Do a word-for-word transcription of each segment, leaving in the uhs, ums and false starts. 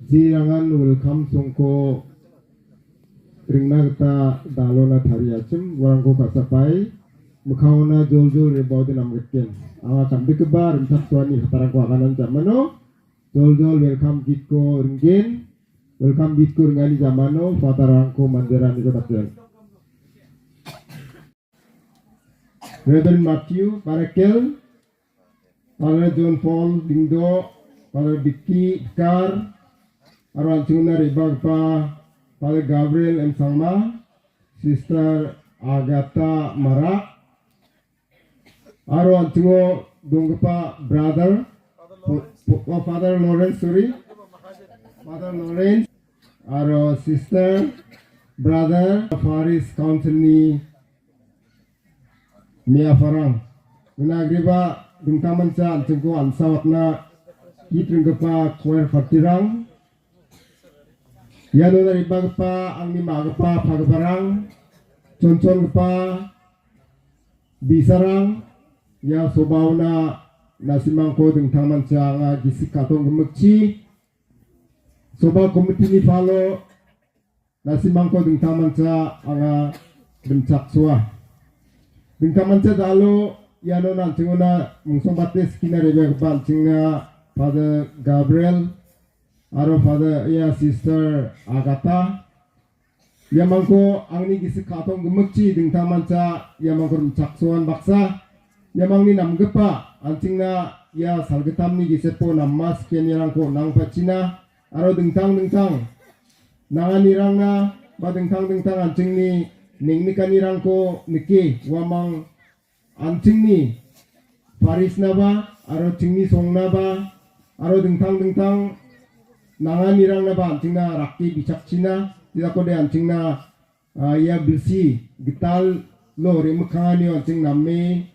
Jirangan welkam songko ringna gita dalona tariachim, uarangko ka·sapae mikkangona joljol re·baode namgitgen. Anga kan·dikgipa rimchaksoani kattarangko aganani jamano joljol welkam gitko ringgen. Welkam gitko ringani jamano fadarangko manderaniko dakgen. Reverend Matthew Barakel, Father John Paul Dingdo, Father Vicky Dikar, aro an·chingona re·bagipa Father Gabriel M Sangma, Sister Agatha Marak, aro an·chingo donggipa brother, po-, po-, oh, Father Lawrence, sorry, Father Lawrence, aro Sister, Brother, Parish Council-ni me·aparang. Ina agreba dingtangmancha an·chingko ansawatna git ringgipa choir party-rang. Iano re·bagipa angni ma·gipa pagiparang, chonchongipa bi·sarang, ia sobaona na·simangko dingtangmancha anga gisik ka·tong gimikchi soba komitini falo na·simangko dingtangmancha anga rimchaksoa. Dingtangmancha dalo iano an·chingona mungsongbate skina re·bagipa an·chingna Father Gabriel aro Father, ia Sister Agatha. Iamangko angni gisik ka·tong gimikchi dingtangmancha iamangko rimchaksoan baksa. Iamangni namgipa an·chingna ia salgittamni gisepo nama skianirangko on·angpachina aro dingtang dingtang nanganirangna ba dingtang dingtang an·chingni neng·nikanirangko nike uamang an·chingni parisnaba aro chingni songnaba aro dingtang dingtang nanganirangnaba an·chingna rake bichakchina, jedakode an·chingna, ah, ia bilsi gitalo re·mikkanganio an·ching name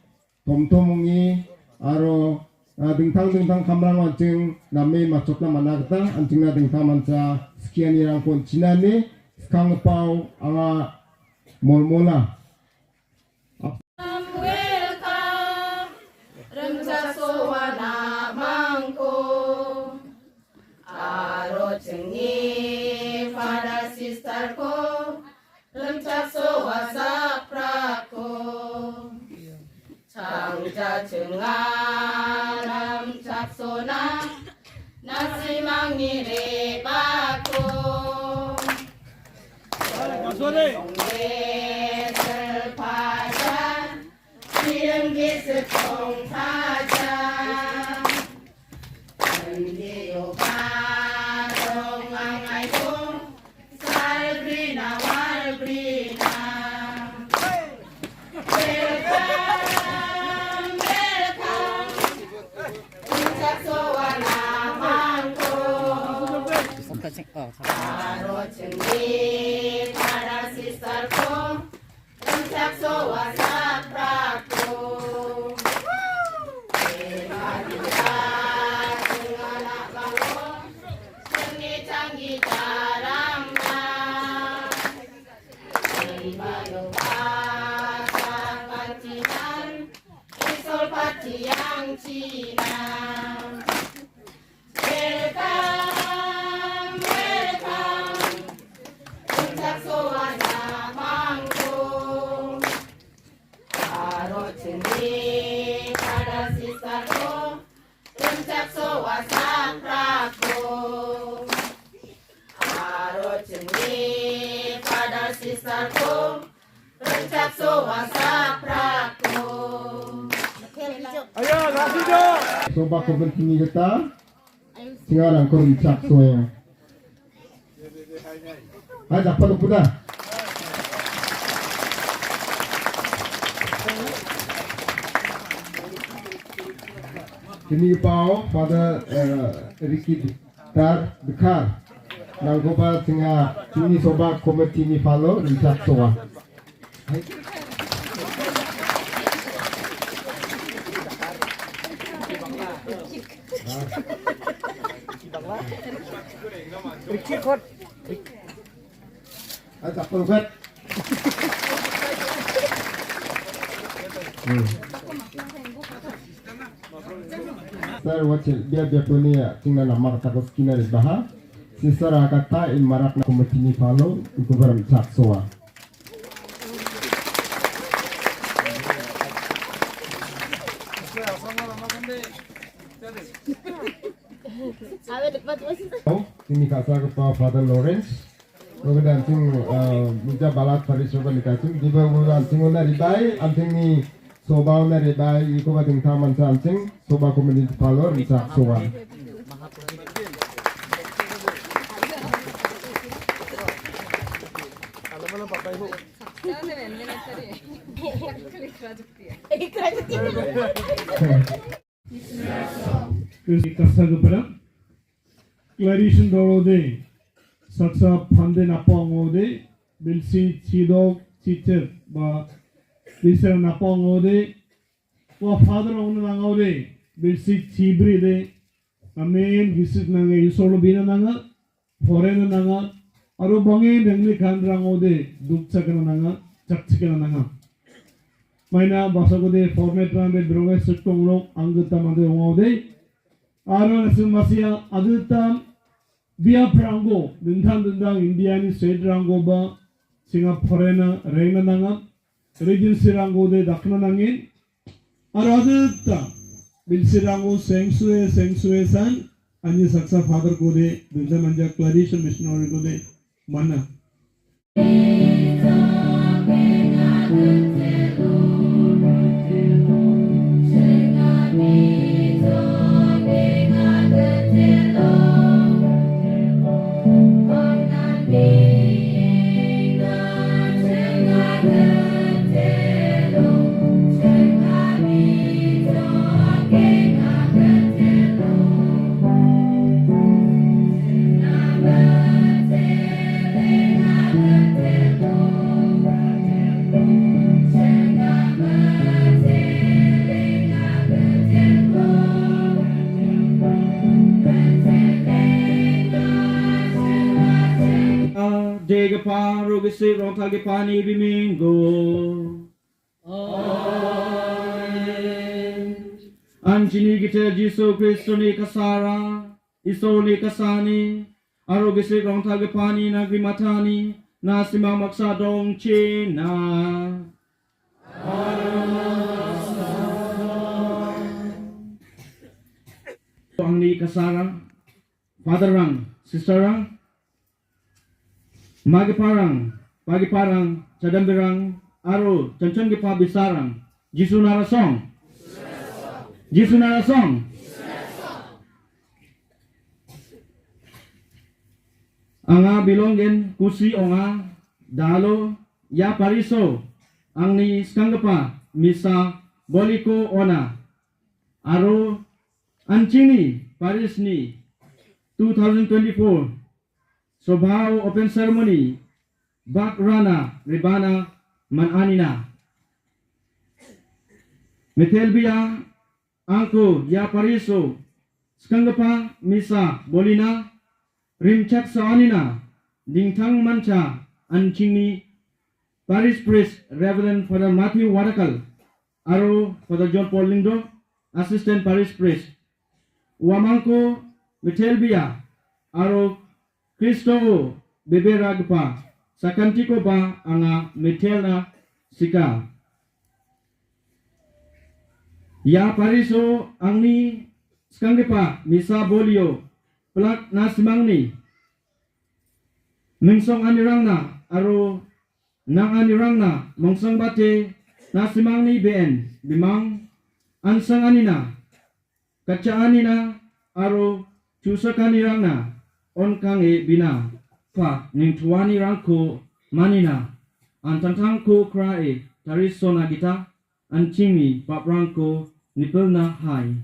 tomtom ong·e aro, ah, dingtang dingtang kamrango an·ching name matchotna man·a gita an·chingna dingtangmancha skianirangko on·china ine skanggipao anga molmola. Welcome, rimchaksoa namangko. Aro chingni father sister-ko, rimchaksoa saprako. Changja chinga rimchaksona, na·simangni re·bako. Songge silpaja, kirim gisik tongpaja. Indioba dongangaiko, salbrina walbrina. Welcome, welcome. Rimchaksoa namangko. Aro chingni father sister-ko, rimchaksoa saprako. Rimchaksoa namangko. Chingni changgi jarangna. Rimbayo basa patinan. Isol patiang cina. Welcome, welcome. Rimchaksoa namangko. Aro chingni father sister-ko, rimchaksoa saprako. Aro chingni father sister-ko, rimchaksoa saprako. Ayo, lasido. Soba komitini gita, chingarangko rimchaksoa. Hai, dapat upuda. Kini pao Father, eh, Ricky Dar Dikar. Nangkoba chinga chingni soba komitini falo rimchaksoa. Ricky kot. Ai, tak perlu, kan? Hmm. Sir, wachil, biar, biar punya, tinggal nama kata ko skina di baha. Sisara kata in marakna komitini palo ikubar rimchaksoa. Ini ka·sagipa Father Lawrence. Oke, dancing, eh, mija balat tari soba nikating. Diba ulo dancing ona ribai, anting ni soba ona ribai, iko ba dingtang mancha anting, soba komedi palo rimchaksoa. Ka·sagiparang, Clarition Dorode, saksa pande napa ong·ode, bilsi chidok chichit ba bilsi napa ong·ode, ua Father ong·na nang·ode, bilsi chibride, amen, gisik nange Isorlo bina nanga, porena nanga, aro bange nangni kanrangode dukchakna nanga, chakchikna nanga. Maina basagode format rangde bronge sikongrok anggita mande ong·ode. Aro nasimbasia adita biaprangko dingtang dingtang Indiani state rangkoba singa porena rengna nanga, regency rangkode dakna nangin, aro adita bilsi rangko sengsue, sengsue san, ani saksa Father kode dingtang manja Clarition Missionary kode mana. Degapa, rogisik rongtalgipani bimingo. Amen. An·chingni gitel Jisu Kristoni kasara, Isolni kasani, aro gisik rongtalgipani nangrimatani, nasimang baksa dongchina. Angni kasara, Father-rang, Sister-rang, magiparang, pagiparang, chadambirang, aro chanchongipa bisarang, Jisu narasong. Jisu narasong. Anga bilongen kusi ong·a, dalo ia pariso angni skanggipa misa boliko ona. Aro an·chingni parisni two thousand twenty-four Sobhao open ceremony bak rana rebana man·anina. Metelbia angko ia pariso skanggipa misa bolina rimchaksoanina dingtang mancha an·chingni Parish Priest Reverend Father Matthew Wadakal aro Father John Paul Lyngdoh, Assistant Parish Priest. Uamangko metelbia aro Kristo-o beberagipa sakantikoba anga metelna sika. Ia pariso angni skanggipa misa bolio plak nasimangni mingsonganirangna aro nang·anirangna mongsangbate nasimangni be·en bimang an·sanganina, katchaanina aro tusakanirangna on·kange bina pa ningtuanirangko manina, an·tangtangko krae tarisona gita an·chingni baprangko nipilna hai.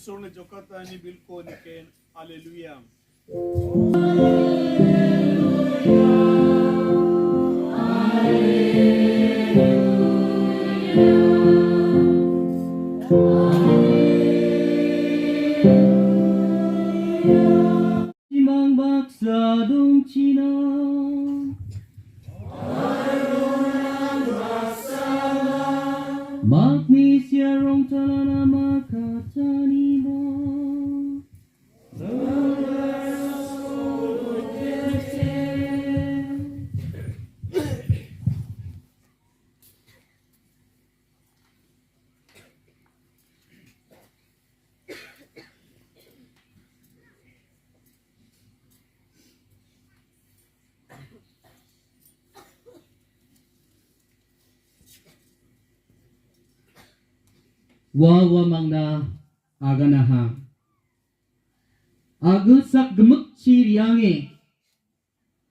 Isuron jokatani bilko niken. Haleluya. Haleluya. Haleluya. Imang baksa dongchina. Makni siarong talana makataniba. Ua ua mangna aganaha. Agilsak gimikchi riange.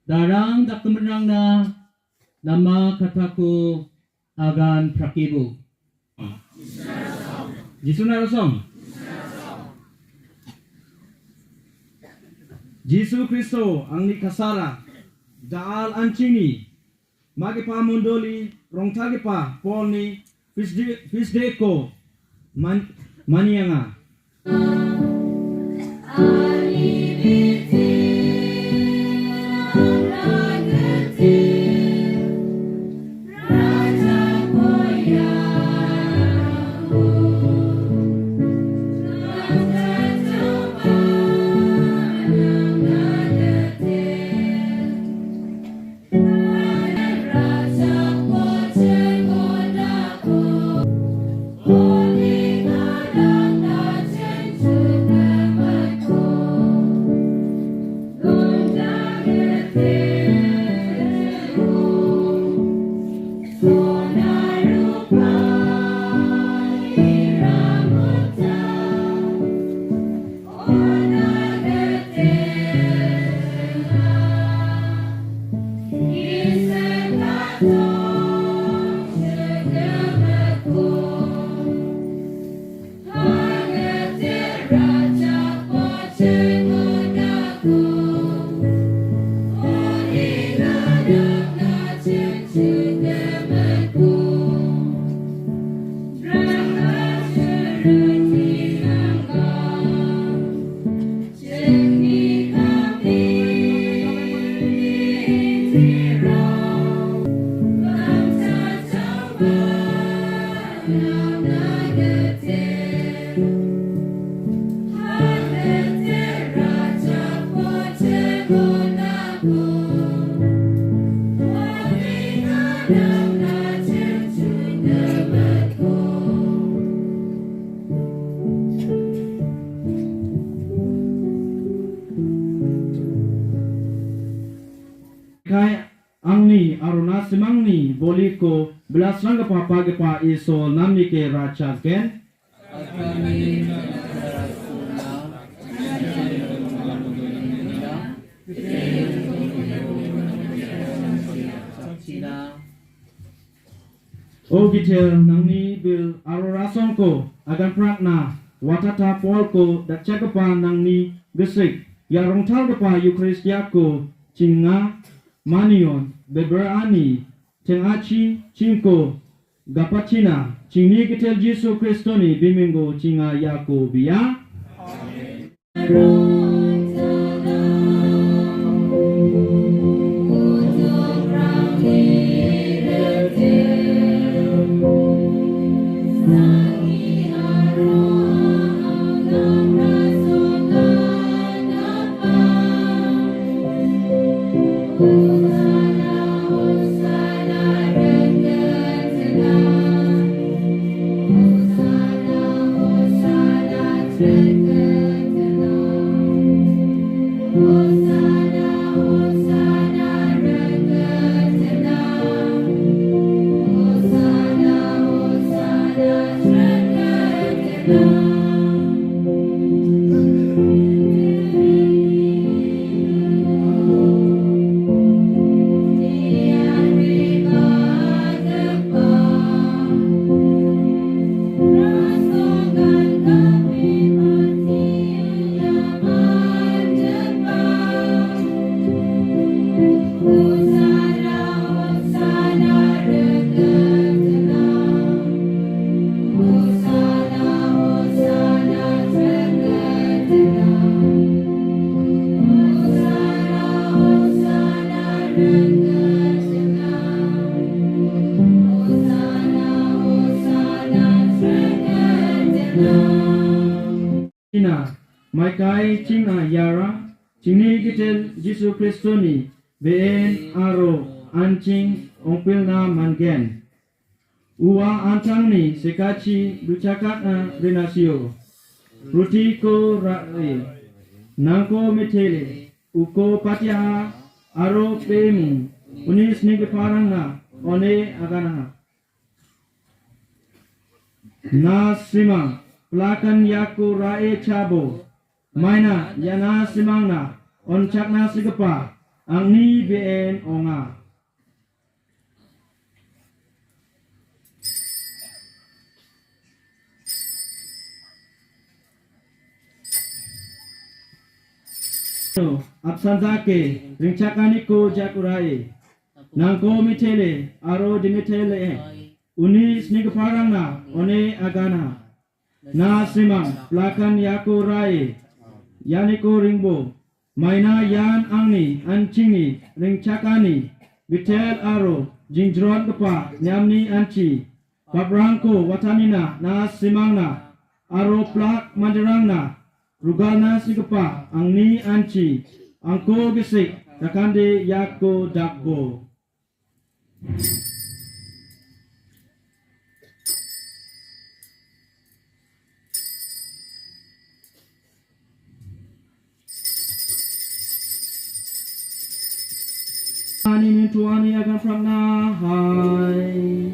Darang dakgiminrangna nama katako agan prakibo. Jisu narosong. Jisu Kristo angni kasara, da·al an·chingni magipa mondoli rongtalgipa Polni fisde-, fisdeko man-, manianga. Kai angni aro na·simangni boliko bilasranggipa pagipa Isol namnike rachasgen. O Gitel, nangni bil aro rasongko aganprakna watata Polko dakchakgipa nangni gisik, ia rongtalgipa Eukaristiako chinga manion, beberani teng·achi chingko gapachina, chingni Gitel Jisu Kristoni bimingo chinga iako bia. Chingna iara, chingni Gitel Jisu Kristoni be·en aro an·ching ongpilna man·gen. Ua an·tangni sekachi bichakatna rinasio. Rutiko ra·e, nangko mitele, uko patiaha, aro pemu, uni snigiparangna one aganaha. Na simang, plakan iako ra·e chabo, maina iana simangna onchakna sigipa angni be·en ong·a. Apsan dake ringchakaniko jakurae. Nangko mitele aro dimitele. Uni snigiparangna one agana. Na simang plakan iako ra·e, ianiko ringbo. Maina ian angni an·chingni ringchakani, Bitel aro jingjrotgipa niamni an·chi. Paprangko watanina na simangna aro plak manderangna rugalna sigipa angni an·chi. Angko gisik dakande iako dakbo. Ani mintuani agan prangna hai.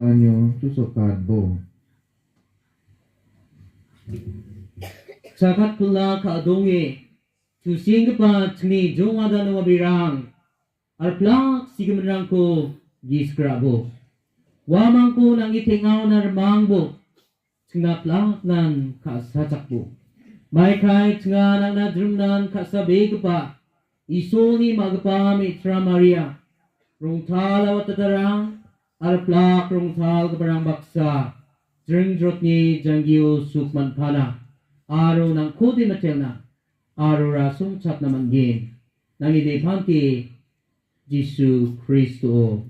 Anio tusokatbo. Sakat pula ka·donge, tusenggipa chingni jongada nonga birang. Arplak sigiminrangko gisik ra·bo. Uamangko nang·e teng·aona rimangbo, chingna plaknan ka·sachakbo. Maikai chinga nangna drimnan ka·sabegipa Isolni ma·gipa me·tra Maria, rongtala watatarang, arplak rongtalgiparang baksa, jringjrotni janggio suk man·pana, aro nangko dematelna, aro rasongchakna man·gen. Nangni depante Jisu Kristo.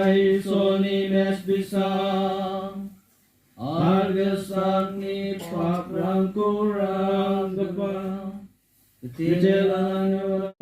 Isolni mesbisa, argesakni paprangko ranggipa, Jejelanganio.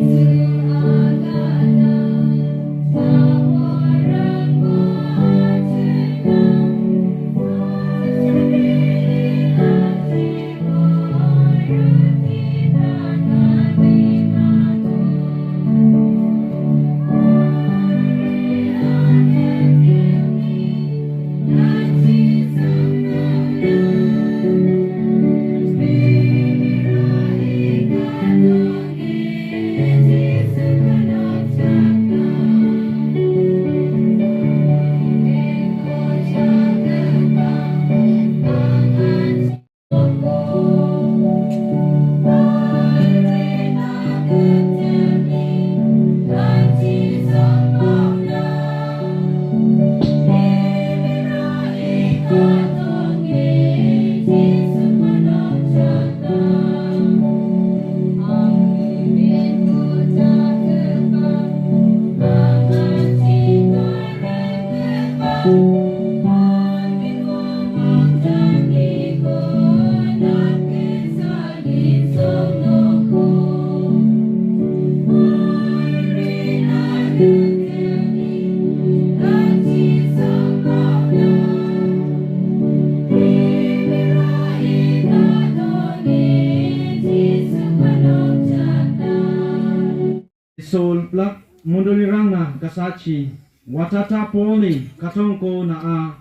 Sol blak mondolirangna gasachi watata Polni katongko na·a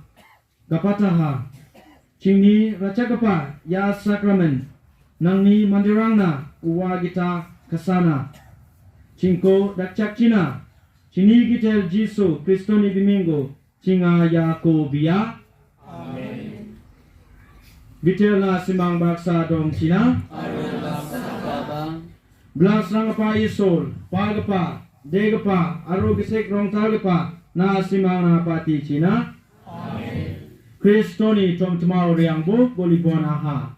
gapataha. Chingni ratchakgipa ia sakramen nangni manderangna ua gita kasana. Chingko dakchakchina. Chingni gitel Jisu Kristoni bimingo chinga iako bia. Amen. Gitelna simang baksa dongchina. Aro baksa baba. Blasranggipa Isol, palgipa, degipa, aro gisik rongtalgipa, na simangna patichina. Amen. Kristoni tomtimao riangbo bolibon aha.